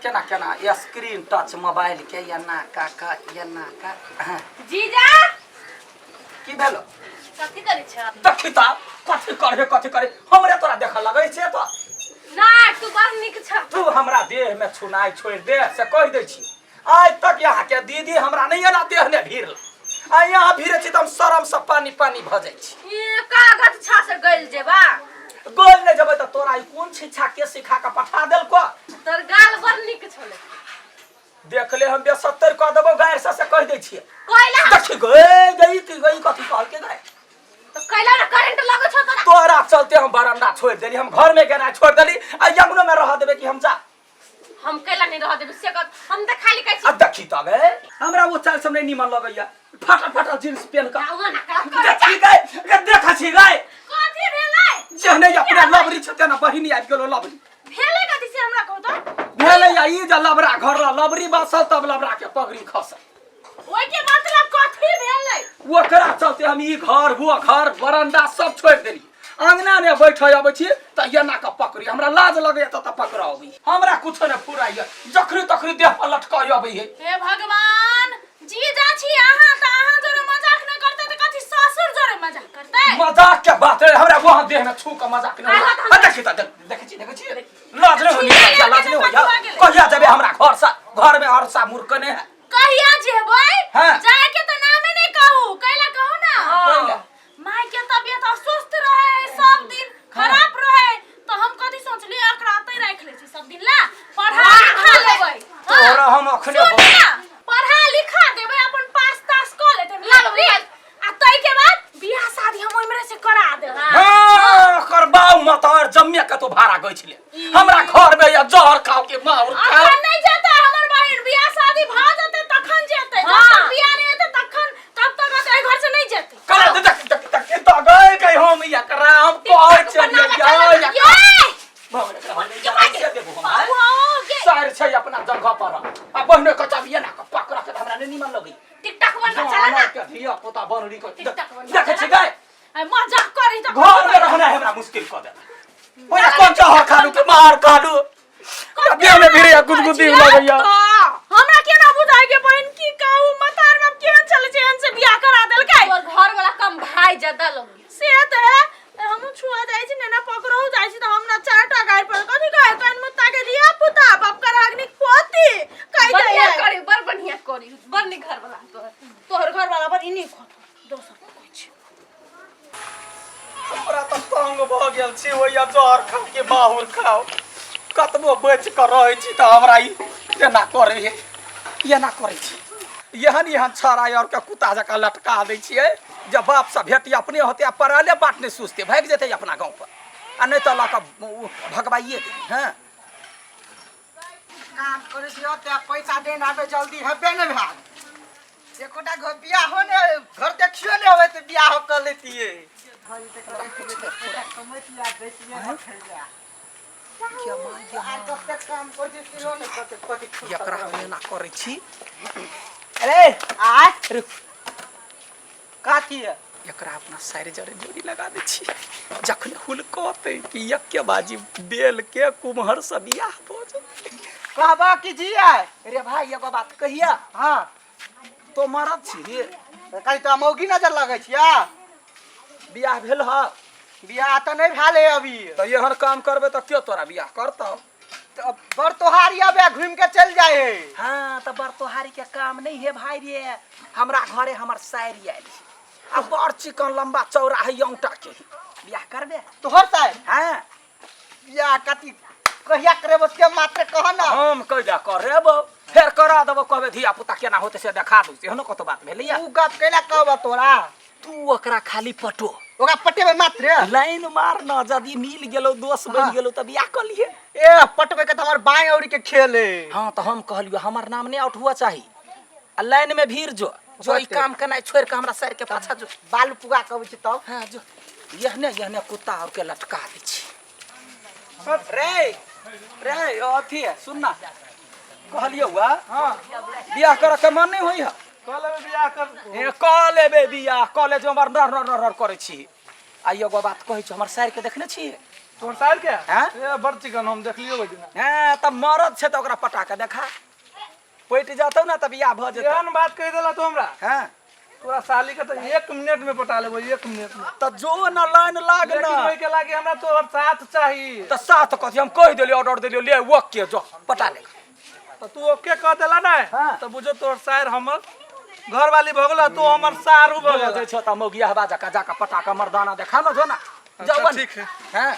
केना केना screen touch mobile के एना का का एना का हाँ, जीजा की भेलो कथी करै छ देखी त कथी करहे कथी करे हमरे तोरा देखऽ लगै छै तो ना तू बड़ नीक छ तू हमरा देह में छुनाइ छोड़ि दे से कहि दै छी आइ तक यहाँ के दीदी हमरा नहीं एना देह ने भीड़ आ यहाँ भीड़े छी तऽ हम शरम से पानी पानी भऽ जाइ छी ई कागज छा से गइल जेबा गोल नहि जेबै तऽ तोरा ई कोन शिक्षा के सिखा कऽ पठा देलको तोर गाल बड़ नीक छले देख ले हम बेसत्तर कऽ देबो गारि से से कहि दै छियै कोइला देखी गई गई की गई कथी कहलके गई तो कैला ना करंट लगै छौ तोरा तोरा चलते हम बरंडा छोड़ि देली हम घर में गेनाइ छोड़ि देली आ यमुनो में रह देबे कि हम जा हम कैला नहीं रह देबे से कह हम त खाली कहै आ छी देखी तऽ गे हमरा ओ चाल सब नहि नीमन लगैया फाटल फाटल जींस पेन कऽ आ ना करा कर देखी गई गे देखै छी गई कथी भेलै जेहने अपना लबरी छै तेना बहिनी आबि गेलो लबरी भेलै कथी से हमरा कहू त भेलै या ई जे लबरा घर रह लबरी बसल तब लबरा के पगड़ी खसल ओइ के मतलब कथी भेलै ओकरा चलते हम ई घर वो घर बरंडा सब छोड़ि देली अंगना ने बैठे अबै छी तऽ एना कऽ पकड़ी हमरा लाज लगैया तऽ तऽ पकड़ा अबै हमरा कुछो ने फुराइया जखनी तखनी देह पर लटकाइ अबै है हे भगवान जीजा छी अहाँ त अहाँ जोरे मजाक नहि करतै त कथी ससुर जोरे मजाक करतै मजाक के बात है हमरा वहां देह में छू के मजाक नहीं आहा, होइया। देखी तऽ देखै छी देखै छी लाज नहीं होइया लाज नहीं होइया कहिया जेबे हमरा घर से घर में अरसा मुर्कने है कहिया जेबै हाँ। जाए के त नामे नहि कहू कैला कहू ना कैला? माय के तबियत अस्वस्थ रहे सब दिन खराब रहे तो हम कथी सोचली एकरा अतै राख ले छी सब दिन ला पढ़ा लिखा लेबै तोरा हम अखने सुन ना, पढ़ा लिखा देबै अपन पास तास क लेतै मैट्रिक आ तै के बाद बियाह शादी हम ओइमरे से करा देबै हाँ, ओकर बाऊ मत और जम्मे के तो भाड़ा गई छले हमरा घर में या जहर खाओ के माउर खाओ अखन नहीं जेतै हमर बहिन बियाह शादी भ जेतै तखन जेतै जब तक बियाह नहीं हेतै तखन तब तक एहि घर से नहीं जेतै कला देख देख देख देख तो गए कहीं हम या करा हम कहै छलियै या ये सर छै अपना जगह पर आ बहने के चाबिए ना के पकड़ के हमरा नहीं निमन लगै टिकटॉक बनना चला ना के धिया पुता बनरी के टिकटॉक बनना देखै छी गए आ मजाक करी त घर में रहना है हमरा मुश्किल क दे ओया कौन चाह खालू के मार खालू देह में भिड़े गुदगुदी लगैया हमरा केना बुझाइ के बहिन की कहू मतार बाप केहन चले छै एहन से बियाह करा देलकै तोर घर वाला कम भाई ज्यादा लोग से त है हमहूँ छुआ जाइ छी नेना पकड़ो जाइ छी त हम ना चार टा गारि पर कथी कहै कन मुत्ता के धिया पुता बाप का रागनी पोती कहि दै बढ़िया करी बड़ बढ़िया करी बड़ नीक घर वाला तोहर तोहर घर वाला पर इनी खतो दोसर कोइ छै हमरा तऽ तंग भऽ गेल छी ओइया जहर खा के माहुर खाओ कतबो बचि कऽ रहै छी तऽ हमरा ई एना करै है एना करै छी एहन एहन छड़ा और के कुत्ता जकाँ लटका दै छियै जे बापसँ भेटी अपने होतै आ पड़ले बाट नहि सुझतै भागि जेतै अपना गाँव पर आ नहि तऽ लऽ कऽ भगवाइए देबै हँ काम करै छियै तऽ पैसा देन आबे जल्दी हेबे नहि भेल एकोटा घर बियाहो ने घर देखियो ने होवे तऽ बियाहो कर लेतिए एकरा हम एना करै छी अरे आय रुक कथी है एकरा अपना साइड जरे जोड़ी लगा दै छी जखन हुलकतै कि यक्के बाजी बेल के कुम्हर से बियाह भऽ जेतै कहबा कि जी आय रे भाई एगो बात कहिया हाँ तो मरद छी रे कहीं तो मौगी नजर लगै छिया बियाह भेल ह बियाह तऽ नहि भेल है अभी तऽ एहन काम करबै तऽ के तोरा बियाह करतौ तऽ बड़ तोहारी अबे घूम के चल जाए है हाँ तऽ बड़ तोहारी के काम नहीं है भाई रे हमरा घरे हमर सायरी आयल है आ बड़ चिकन लंबा चौड़ा है औंटा के बियाह करबे तोहर साइड हाँ बियाह कथी कहिया करेबो से मात्र कह ना हम कहिया करेबो फेर करा देबो कहबे धिया पुता केना होते से देखा दू एहनो कतो बात भेलैया उ गप कैला कहब तोरा तू ओकरा खाली पटो ओकरा पटेबे मात्र लाइन मार न यदि मिल गेलो दोस्त बनि हाँ। गेलो तऽ बियाह कऽ लिए ए पटबे के तऽ हमर बाएं औरी के खेल है हाँ तऽ हम कहलियो हमर नाम नहीं आउट हुआ चाही आ लाइन में भीड़ जो जो ई होते। काम केनाइ छोड़ि कऽ हमरा सर के पाछा जो बालू पुगा के अबै छी तब हाँ जो यहने यहने कुत्ता और के लटका दै छी रे रे अथी है सुन ना कहलियो हुआ हां बियाह करऽ के मन नहीं होई है कह लेबे बियाह कर ए कऽ लेबे बियाह कॉलेज में नर नर नर नर करै छी आ एगो बात कहै छी हमर साइर के देखने छी तोहर सार के? हाँ? ए बड़ चिकन, हम देखलियो ओहि दिना। हँ, तब मरद छै तऽ ओकरा पटा के देखा, पटि जतौ ने तऽ बियाह भऽ जेतौ। एहन बात कहि देला तू हमरा। हँ। तोरा साली के तऽ 1 मिनट में पटा लेबो, 1 मिनट में। तऽ जो न लाइन लाग न। लेकिन ओहि के लागी हमरा तोहर साथ चाही। तऽ साथ कथी, हम कहि देलियो, ऑर्डर देलियो, ले ओके जो पटा ले। तऽ तू ओके कह देला ने? हाँ। तऽ बुझो तोहर सार हमर घरवाली भऽ गेल, तू हमर सारू भऽ गेल। जाइ छौ तऽ मौगिया हवा जकाँ जाकऽ पटा कऽ मर्दाना देखा न, जो ना। अच्छा, जाउ। ठीक है। हाँ,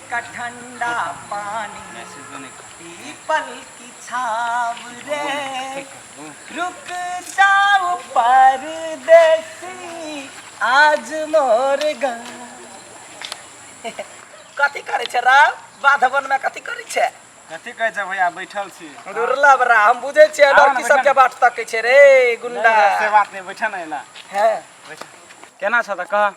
का ठंडा पानी, पीपल की छाव रे, रुक जाओ परदेसी आज मोर गा। कथी करै छै राव बाध वन में, कथी करै छै? कथी कहै छै भैया, बैठल छी। दुर्लभ रा, हम बुझै छियै। आउ ने, लड़की सबके बैठा। बाट तकै छै रे गुंडा। नहीं, से बात नहीं, बैठा ना एला। है। केना छ तऽ कह।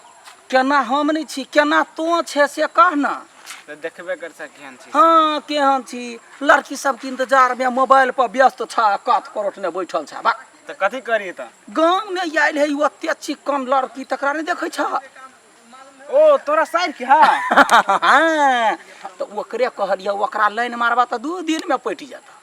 केना हम नहि छी, केना तों छै से कह न। तऽ देखबे कर छ केहन छी। हाँ, केहन छी? लड़की सबके इंतजार में मोबाइल पर व्यस्त छ, कथ करोटने बैठल छ बा। तऽ कथी करी तऽ? गाँव में आयल है ओते चिकन लड़की, तकरा नहि देखै छ? ओ तोरा साइड के? हाँ। हाँ, तऽ ओकरे कहलियै, ओकरा लाइन मारबा तऽ 2 दिन में पटि जेतऽ।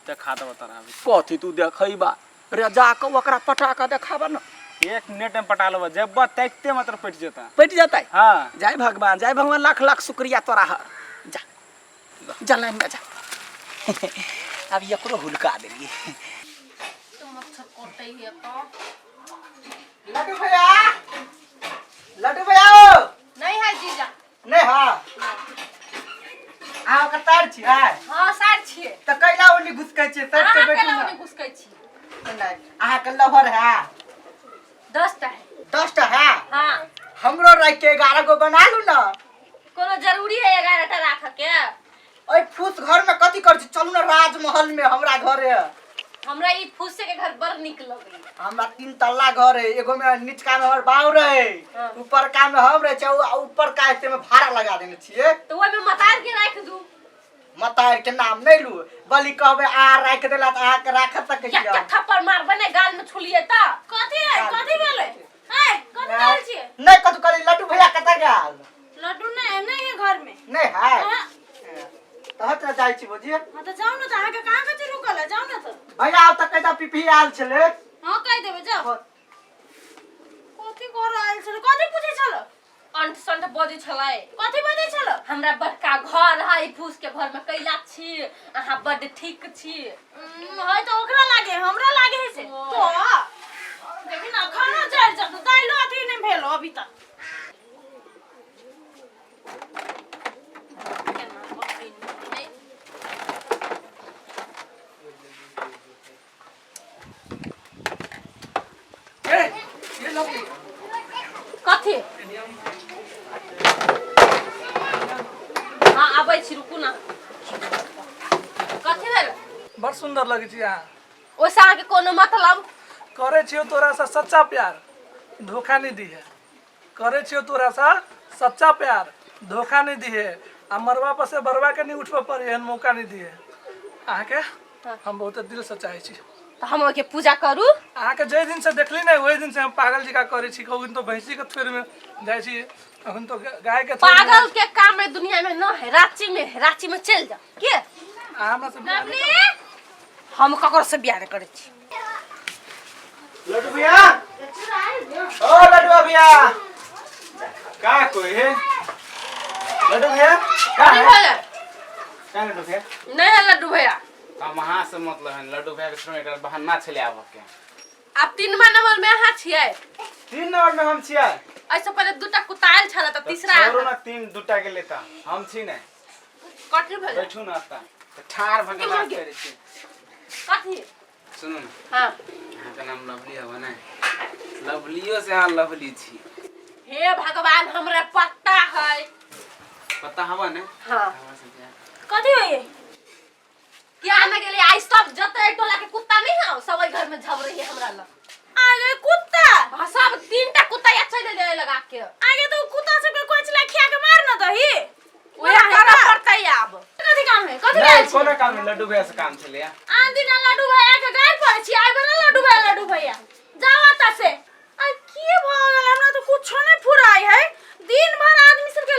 देखा देबो तोरा अभी। कथी तू देखैबा रे? जा कऽ ओकरा पटा कऽ देखाबा न। 1 मिनट में पटा लेबो, जब ताकिते मात्र पटि जेता। पटि जेतै? हाँ। जय भगवान, जय भगवान, लाख लाख शुक्रिया तोरा हर। जा जा, लाइन में जा। अब एकरो हुलका देलियै। तो मच्छर कटै है तो। लड्डू भैया, लड्डू भैया ओ। नहीं है जीजा। नहीं? हाँ, अहाँ ओकर तार छी है? हाँ, सार छियै। तऽ कैला ओनी घुसकै छियै? साइड के अहाँ बैठू केला ने। ओने घुसकै छी? नहि, अहाँके लहर है? 10टा है। 10टा है? हाँ। हमरो राखि के 11 गो बना लू ने। कोनो जरूरी है 11टा राखऽ के? ओहि फूस घर में कथी करै छी? चलू ने राजमहल में, हमरा घर है। हमरा ई फूसे के घर बड़ नीक लगैया। हमरा 3 तल्ला घर है। एगो में निचका में हमर बाउ रहे, हाँ। ऊपरका में हम रहे छियै, आ ऊपरका हिस्से में भाड़ा लगा देने छियै। तऽ ओहिमे मतार के राखि दू। मतार के नाम नहि लू, बलि कहबै आ राखि देला तऽ अहाँके राख सकै एक छियै। थप्पड़ मारबै ने गाल में छुलिए तऽ। कथी है? कथी भेलै? ए, कथी भेल छियै? नहि कथू कहली, लड्डू भैया कतऽ गेल? लड्डू नहीं नहीं है घर में। नहि है? हाँ। तहत ने जाइ छी भौजी। हाँ, तऽ जाउ ने तऽ, अहाँके कहाँ कथी रुकल है? जाउ ने तऽ। भैया आब तऽ कैदा पिपही आयल छलै। हाँ, कहि देबै, जाउ। कथी कर आयल छल? कथी पूछै छल? अंट संट बजै छलै। कथी बजै छल? हमरा बड़का घर है, ई फूस के घर में कैला छी अहाँ? बड्ड ठीक छी। है तऽ ओकरा लागे, हमरा लागे है से ओ। तो देखी ना, खाना जरि जतो, दाइलो अथी नहीं भेलो अभी तक। केना कथी नहि। ए ये लवली। कथी? हाँ, आबै छी, रुकू ना। कथी भेल? बड़ सुंदर लगै छी अहाँ। ओहिसँ अहाँके कोनो मतलब? करे छियो तोरा से सच्चा प्यार, धोखा नहीं दी है। करे छियो तोरा से सच्चा प्यार, धोखा नहीं दी है, आ मरवा पर से बरवा के नहीं उठबे पर एहन मौका नहीं दी है। अहाँके हम बहुत दिल से चाहै छी। तऽ हम ओहिके पूजा करू? अहाँके जाहि दिन से देखली ने, ओहि दिन से हम पागल जकाँ करै छी। कखन तो भैंसी के थोड़ में जाइ छी, अखन तो गाय के थोर में। पागल के काम है दुनिया में न है, रांची में है, रांची में चल जाओ के। अहाँ हमरा से बियाह नहि हम ककरो से बियाह नहि करै छी। लड्डू भैया, ओ लड्डू भैया, का कोई है लड्डू भैया का कथी है? भेलै? का लड्डू भैया? नहि है लड्डू भैया। हम अहाँ से मतलब है लड्डू भैया के छोड़, एकर बहाना छलै आबऽ के। आब 3मा नंबर में अहाँ छियै। 3 नंबर में हम छियै? एहिसँ पहिले दूटा कुत्ता आयल छलै तऽ तीसरा। छोड़ू ना, 3 दूटा के लेता, हम छी ने। कथी भेलै? बैठू ना एतऽ तऽ ठाढ़ भऽ के बात करै छी। कथी? सुनू ने। हाँ। अहाँके नाम लवली हवे ने? लवलियो से अहाँ लवली छी। हे भगवान, हमरा पता है। पता हवा ने? हाँ। हमरा से बियाह कथी होइए? क्या न गेलै, आइ सब जते टोला के कुत्ता नहीं है सब ओहि घर में झब रही है हमरा लग। आ गए कुत्ता? हाँ, सब 3टा कुत्ता या चलि एलै लगा के। आगे तो कुत्ता सबके कोचला खिया के मार न दही। ओहे करऽ पड़तै आब। कथी काम है? कथी नहीं भेल छै? कोनो काम नहीं, लड्डू भैया से काम छलै। आन दिन लड्डू भैया के गाड़ पड़ै छी, आइ बना लड्डू भैया, लड्डू भैया। जाओ एतऽ से। आ की भऽ गेल? हमरा तऽ कुछो नहि फुराइ है। दिन भर आदमी सबके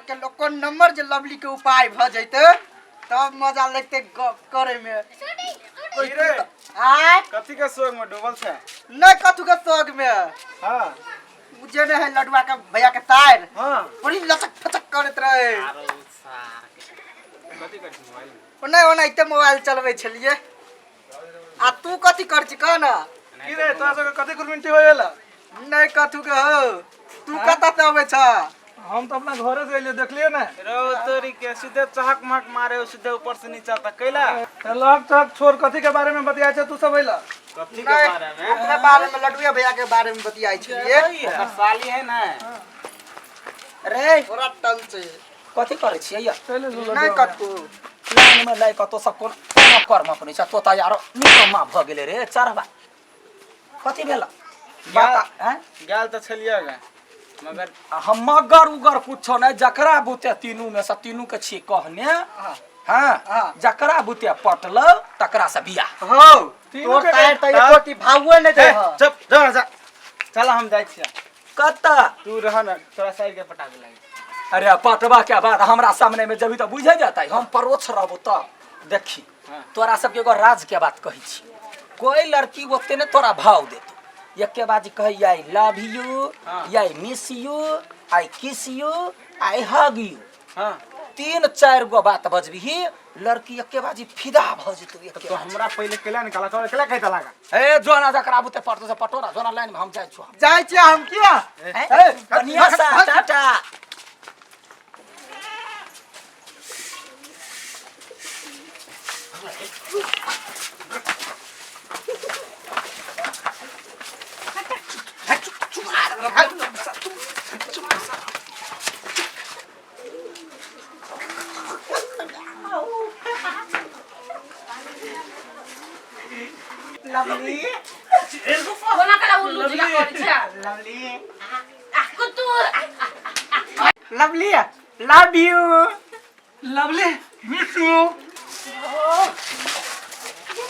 के लोग नंबर जे लवली के उपाय भ जैते तब मजा लगते गप करे में। की रे? आय। कथी के शोक में डूबल छै? नहीं कथू के शौक में। हाँ। उ जे नहीं है लडुआ के भैया के तार। हाँ। बड़ी लचक फचक करत रहे। कथी करै छी मोबाइल में? ओना ओनाहिते मोबाइल चलबै छलियै। आ तू कथी कर छी कह ना? की रे, तोरा सबके कथी गुरमिंटी हो गेल? नहीं कथू के हो। तू कतऽ से अबै छ? हम तऽ अपना घरे से एलियै, देखलियै ने। रो तोरी के सीधे चहक महक मारे हो, सीधे ऊपर से नीचा तक कैला। लग चहक छोड़, कथी के बारे में बतियाइ छै तू सब अइला? कथी के नहीं, बारे में? ओकरा बारे में, लडुआ भैया के बारे में बतियाइ छलियै। ओकर साली है ना। रे। बड़ा टन छै। कथी करै छियै यौ? चलि एलहुँ नहीं लडुआ। कथू। लाइन में लय कऽ तो सब कोन कोनो कर्म अपने छ तोता यारो निकम्मा भऽ गेलै रे चढ़बा। कथी भेल बात? आँय? गेल तऽ छलियै गे, मगर आ हम मगर उगर कुछो नहि, जकरा बुते तीनू में से तीनू के छी कहने। हाँ। हाँ। जकरा बुते पटलो तकरा से बियाह हो। तीनू तोर के तार तऽ एको टी भावो नहि दे। चुप जा जा, चल हम जाइ छियै। कतऽ? तू रह ना, तोरा साइड के पटाबे लागे। अरे पटवा के बाद हमरा सामने में जबी तऽ बुझे जेतै, हम परोक्ष रहबो तब देखी। हाँ। तोरा सबके एगो राज के बात कहै छी, कोई लड़की ओते ने तोरा भाव देतो। एके बाजी कहै I love you. हाँ। I miss you, I kiss you, I hug you. हाँ। तीन चारि गो बात बजबिही, लड़की एके बाजी फिदा भऽ जेतौ एके तो बाजी। हमरा पहिले केला निकाला, तोरा केला कहता लागा। ए जोना, जकरा बुते पड़तो से पटोरा जोना लाइन में, हम जाइ छौ। जाइ छियै हम किया? ए, बढ़िया सा टाटा। लवली। कोना कला उल्लू जिका करै छै? लवली। आ कुतुर। Lovely, love you. Lovely, miss you. कथी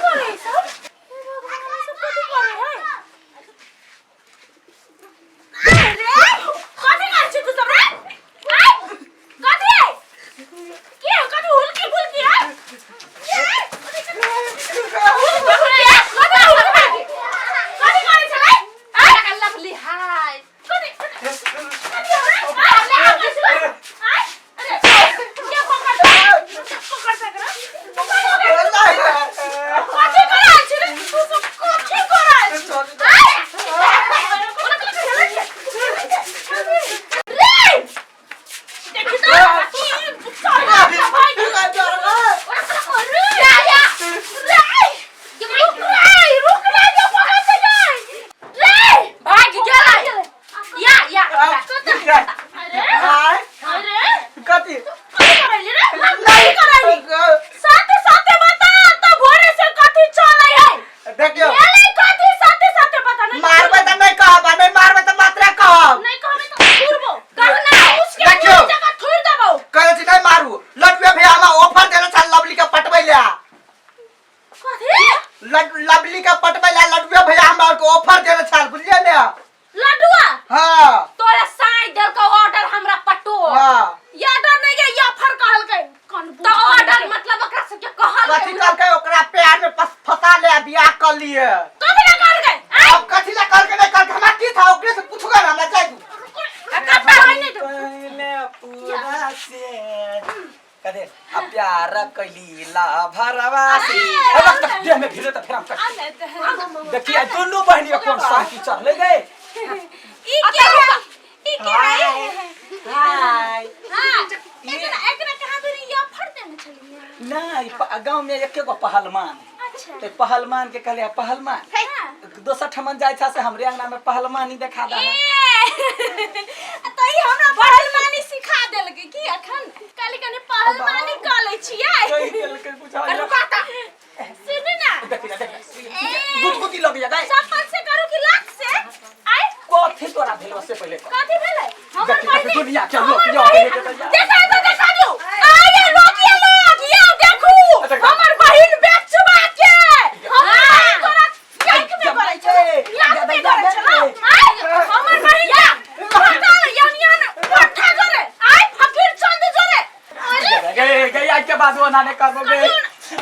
करै सब? हे भगवान, ई सब कथी करै है? अरे, कथी करै छी तू सब रे? आय, कथी है? के हो? कथी हुलकी फुलकी है? के है? हुलकी फुलकी है? कथी हुलकी फुलकी? कथी करै छलै? आय, लवली हाय। कथी कथी हो रे? आय, आय, आय, अरे, के पकड़ पकड़ सकरा? पकड़ कथी कराल छी रे? तू सब कथी कराल छी? आय! ओना कला खेलै छै? रे! देखी तऽ, ई साला भाई या या। रे! रुक रे, रुक रे, जे पकड़ से जाय। रे! भाग गेलै। या या। अरे, आय। अरे, कथी? कथी करैली रे? कथी करैली? साथे साथे बता, त भोरे से कथी चलै है? देखियौ। गेलै कथी? साथे साथे बता, नहीं मारबै तऽ नहि कहब आ नहि मारबै तऽ मात्रे कहब। नहीं कहबे तऽ थुरबो। कहू ना। उसके देखियौ। पूरी जगह थुर देबौ। कहै छी नहि मारू। लडुए भैया हमरा ऑफर देने छल लवली के पटबै लए। कथी? लवली के पटबै लए लडुए भैया हमरा के ऑफर देने छल, बुझलियै ने? लडुआ? हाँ। तोरा साई देलकौ ऑर्डर हमरा पटो। हाँ। ये ऑर्डर नहीं गई, ये ऑफर कहलकै। कौन तऽ ऑर्डर मतलब ओकरा सबके कहल। कथी कहलकै? ओकरा प्यार में फंसा ले आ बियाह कर लिए। कथी ना कहलकै? आय। अब कथी ला कहलकै नहि कहलकै हमरा की था, ओकरे से पूछगा ना, हमरा जाय दू। कत्ता होय नहीं दू। पहले पूरा से कदे आ प्यार कैली ला भरवा से। ए, वक्त देह में भिड़े त फेर हम कट। देखिए दुनू बहनी कोन साथी चढ़ले गए। ई के है? ई के है? हाय। हां, एकरा एकरा कहाँ दूरी ये ऑफर देने छलियै? नहीं, गांव में एके गो पहलवान है। अच्छा। तो पहलवान के कहले पहलवान हाँ। दोसर ठमन जाय था से हमरे अंगना में पहलवानी देखा दा। ए, तऽ ई हमरा पहलवानी सिखा देलकै की? अखन काली कनि पहलवानी कऽ लै छियै। कहि देलकै बुझाइया। रुका तऽ, सुनू ना। देखी देखी, गुदगुदी लग जा गए। चप्पल से करू कि लात से? आय। कथी तोरा भेलो से पहिले कह। कथी भेलै? हमर देखी, देखी, बहिनी दुनिया के लोक हमर यो बहिन देखै छै। देखा तो देखा दू। आये लोग, ये लोग ये देखू, अच्छा। हमर बहिन बेचबा के, हमर बहिन तोरा आँख में करै छै, आँख में करै छै ना? आय, हमर बहिन या पता यान यान बाद ओना नहि करबो बे।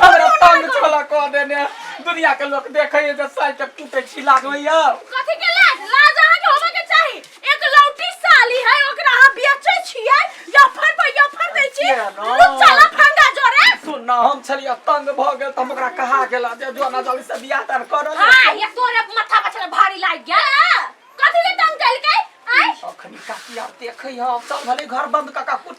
हमरा तंग छोला कऽ देने, दुनिया के लोक देखै जे साइ के टूटे छी लागैया। कथी के लाज? लाज अहाँ के होबे के चाही। एक लौटी साली है, ओकरा अहाँ बेचै छियै, यफर पर यफर दै छी। के ना? लुच्चा लफंगा जोरे। सुन ना, हम छलियै तंग भऽ गेल तऽ हम ओकरा कहा गेल जे जो ना जल्दी से बियाह दान कर। हां, ये तोरे माथा पर छले भारी लाग गेल। कथी ले तंग केलकै? आय। अखनी काकी आर देखै हौ, चल भले घर बंद कऽ कऽ।